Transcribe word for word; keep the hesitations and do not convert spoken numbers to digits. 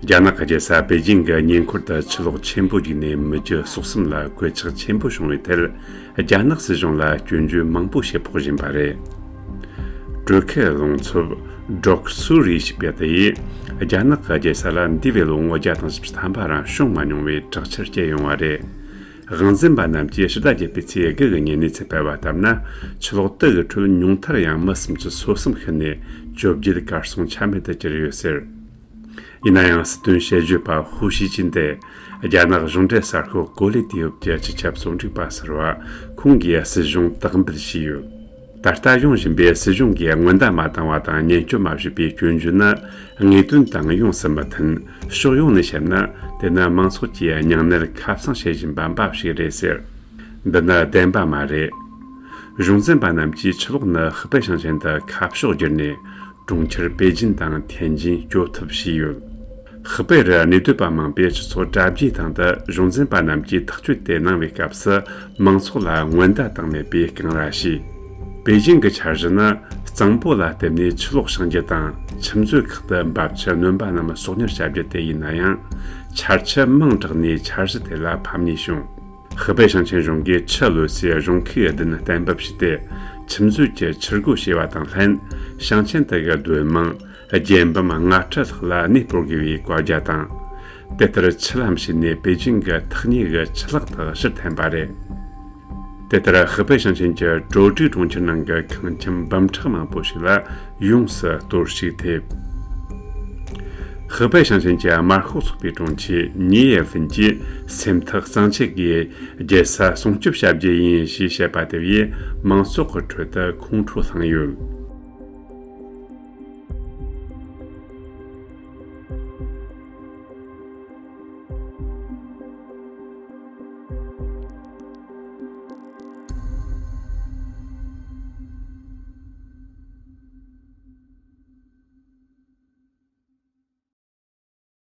རྒྱ་ནག་གི་རྒྱལ་ས་པེ་ཅིང་གི་ཉེ་འཁོར་དུ་ཆུ་ལོག་ཆེན་པོ་བརྒྱུགས་ནས་མི་རྒྱུ་ཟོག་གསུམ་ལ་གོད་ཆག་ཆེན་པོ་བྱུང་བའི་ཐད། རྒྱ་ནག་སྲིད་གཞུང་ལ་སྐྱོན་བརྗོད་མང་པོ་བྱེད་ཕོག་བཞིན་པ་རེད། གྲོས་ཁལ་རླུང་འཚུབ་Doksuri ཞེས་པ་དེ་ཡིས་རྒྱ་ནག་གི་རྒྱལ་ས་ལ་འདས་པའི་ལོ་ངོ་བརྒྱ་དང་བཞི་བཅུ་ཐམ་པ་རིང་བྱུང་མ་མྱོང་བའི་དྲག་ཆར་བསྐྱལ་ཡོང་བ་རེད། དབང་འཛིན་པ་རྣམས་ཀྱིས་ཕྱི་ཟླ་བརྒྱད་པའི་ཚེས་དགུ་གི་ཉིན་ནས་ཚེས་པ་བར་ལྟར་ན། ཆུ་ལོག་དེ་གི་ཁྲོད་ཉུང་མཐར་ཡང་མི་སུམ་ཅུ་སོ་གསུམ་ཤི་ནས་བཅོ་བརྒྱད་གར་སོང་ཆ་མེད་དུ་གྱུར་ཡོད་ཟེར། ཡིན་ན་ཡང་སྲིད་དོན་དཔྱད་བརྗོད་པ་ཧུའུ་ཞི་ཅིན་དེ་རྒྱ་ནག་གཞུང་འབྲེལ་གསར་ཤོག་གོ་ལའི་དུས་བབ་ཀྱི་སྤྱི་ཁྱབ་རྩོམ་སྒྲིག་པ་ཟུར་པ་ཁོང་གིས་སྲིད་གཞུང་དག་འབུད་བྱས་ཡོད། ད་ལྟ་ཡོང་བཞིན་པའི་སྲིད་གཞུང་གིས་སྔོན་བརྡ་མ་བཏང་བ་དང་ཉེན་བཅོལ་མ་ཞུས་པའི་སྐྱོན་བརྗོད་ནི་ངེས་དོན་དང་ཡོངས་སུ་མི་མཐུན། ཕྱོགས་ཡོངས་ནས་བཤད་ན་དེ་ནི་མང་ཚོགས་ཀྱིས་སྙིང་ནད་ཁ་གསང་བྱེད་བཞིན་པ་འབའ་ཞིག་རེད་ཟེར། འདི་ནི་བདེན་པ་མ་རེད། གཞུང་འཛིན་པ་རྣམས་ཀྱིས་ཆུ་ལོག་ནི་ཧི་པེ་ཞིང་ཆེན་དུ་ཁ་ཕྱོགས་བསྒྱུར་ནས་གྲོང་ཁྱེར་པེ་ཅིན་དང་ཐེན་ཅིན་སྐྱོབ་ཐབས་བྱས་ཡོད། ཧི་པེ་རུ་གནས་སྡོད་པ་མང་པོས་སྤྱི་ཚོགས་དྲ་རྒྱའི་སྟེང་དུ་གཞུང་འཛིན་པ་རྣམས་ཀྱིས་ཐག་གཅོད་དེ་གནང་བའི་སྐབས་སུ་མང་ཚོགས་ལ་སྔོན་བརྡ་བཏང་མེད་པས་གང་ར་ཞིག་པེ་ཅིང་གི་འཆར་གཞི་ནི་གཙང་པོ་ལ་བརྟེན་ནས་ཆུ་ལོག་བྱུང་རྒྱུ་དང་ཆུ་མཛོད་ཁག་ཏུ་འབབ་ཆུ་སྣོན་པ་རྣམས་གསོག་ཉར་བྱ་རྒྱུ་དེ་ཡིན་ན་ཡང་། ཆར་ཆུ་མང་དྲགས་ནས་འཆར་གཞི་དེ་ལ་ཕམ་ཉེས་བྱུང་། ཧི་པེ་ཞིང་ཆེན་གཞུང་གིས་ཆུ་གློད་སའི་གཞུང་ཁུག་བདུན་གཏན་འབེབས་བྱས་ཏེ། ཆུ་མཛོད་ཀྱི་ཆུ་སྒོ་ཕྱེ་བ་དང་ལྷན། ཞིང་ཆེན་དེ་གའི་སྡོད་དམངས་རྒྱལ་འབུམ་ལྔ་ཁྲི་ལྷག་ལ་གནས་སྤོར་དགོས་པའི་བཀའ་རྒྱ་དང་། དེ་ལྟར་ཆུ་ལམ་ཕྱེས་ནས་པེ་ཅིང་གི་ཐག་ཉེ་གི་ཆུ་ལག་ཏུ་ཕྱིར་འཐེན་པ་རེད། དེ་ལྟར་ཧི་པེ་ཞིང་ཆེན་གྱི་ཀྲོའུ་ཀྲི་གྲོང་ཁྱེར་ནང་གི་ཁང་ཁྱིམ་འབུམ་ཕྲག་མང་པོ་ཞིག་ལ་ཡོངས་སུ་གཏོར་བཤིག་ཐེབས། ཧི་པེ་ཞིང་ཆེན་གྱི་དམར་ཤོག་ཚོགས་པའི་དྲུང་ཆེ་ཉི་ཡེ་ཧྥིན་གྱིས་སེམས་ཐག་གཙང་ཆད་ཀྱིས་རྒྱལ་ས་སྲུང་སྐྱོབ་བྱ་རྒྱུ་ཡིན་ཞེས་བཤད་པ་དེ་ཡིས་མང་ཚོགས་ཀྱི་ཁྲོད་དུ་ཁོང་ཁྲོ་བསླངས་ཡོད།